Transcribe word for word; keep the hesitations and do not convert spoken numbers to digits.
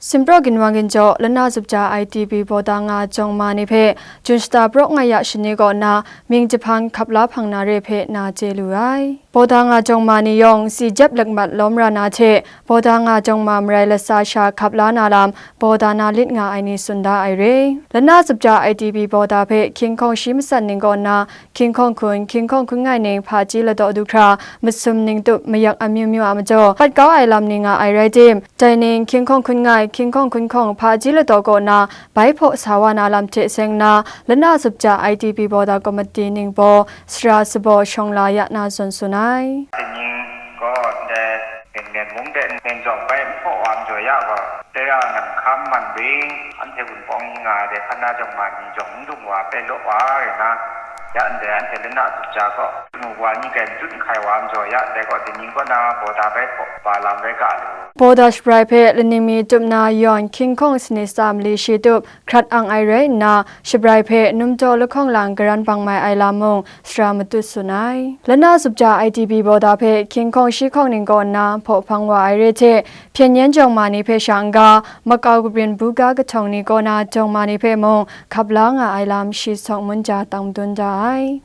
Sinpraw ginwang ginjaw, lana zupja I T B bawda nga jawng ma ni hpe Jun shata praw nga ya shani kaw na mying jahpan hkap la hpang na re hpe na chye lu ai. Bawda nga jawng ma ni yawng si jep lakmat lawm ra na hte, bawda nga jawng ma marai latsa sha hkap la na lam bawda na lit nga ai ni tsun da ai re. Lana zupja I T B bawda hpe hkying hkawng shi matsat ning kaw na, hkying hkawng hkun, hkying hkawng hkun ngai ning hpaji ladaw du hkra, masum ning tup mayak amyu myu a majaw, pat kau ai lam ni nga ai rai tim, dai ning hkying hkawng hkun ngai, hkying hkawng hkun hkawng hpaji ladaw kaw na bai hpaw sa wa na lam hte seng na, lana zupja I T B bawda komiti ning baw sara sabaw shawng la ya na zawn tsun ai. Kaning gaw ndai Myen mung de nen jawng bai n hpaw wa majaw ya gaw, tera nan hkam man bing, anhte wunpawng ni nga ai de hkan na jawng ma ni jawng n dung wa pe law wa rai na, ya ndai anhte lana zupja gaw, nu wa ni kai matut n hkai wa majaw ya ndai gaw, dai ning kaw na bawda bai hpaw ba lam rai ga lu. Bawda shabrai hpe laning mi tup na yawn hkying hkawng sanit tsa mali shi tup hkrat ang ai rai nna, shabrai hpe numtaw lahkawng lang garan bang mai ai lam mung sara matut tsun ai. Lana zupja I T B bawda hpe hkying hkawng shi hkawng ning kaw nna hpaw hpang wa ai re hte, hpyen yen jawng ma ni hpe sha n-ga, makau kabrin buga kahtawng ni kaw na jawng ma ni hpe mung hkap la nga ai lam shi sawng mun ja tang madun da ai.